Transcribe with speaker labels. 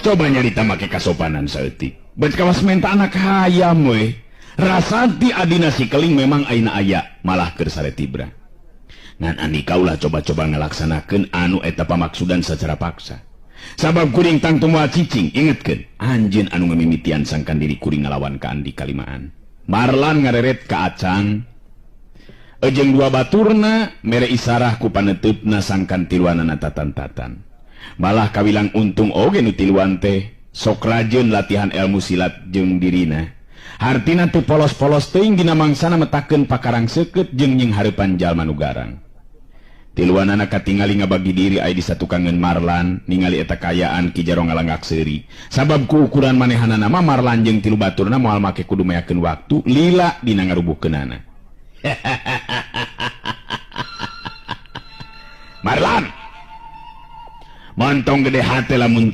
Speaker 1: Coba nyarita make kasopanan saeutik. Bet kawas menta anak hayam we. Rasanti adina si Keling memang aina aya malah keur sare tibra. Ngan Andika ulah coba-coba ngalaksanakeun anu eta pamaksudan secara paksa. Sabab kuring tangtu moal cicing, ingetkeun anjeun anu ngamimitian sangkan diri kuring ngalawan ka Andika limaan. Marlan ngareret ka Acang. Ejeng dua baturna mere isarah ku paneuteup sangkan tiluanana tatan-tatan. Malah kawilang untung oge nu tiluan teh sok rajeun latihan ilmu silat jeung dirina. Hartina teu polos-polos teuing dina mangsana metakeun pakarang seukeut jeung nying hareupan jalma nu garang. Tiluanana katingali ngabagi diri aya di satukangeun Marlan ningali eta kayaan Ki Jaro ngalanggak seuri. Sabab ku ukuran manehanana mah Marlan jeung tilu baturna moal make kudu meakeun waktu lila dina ngarubuhkeunana. Marlan montong gede hate lamun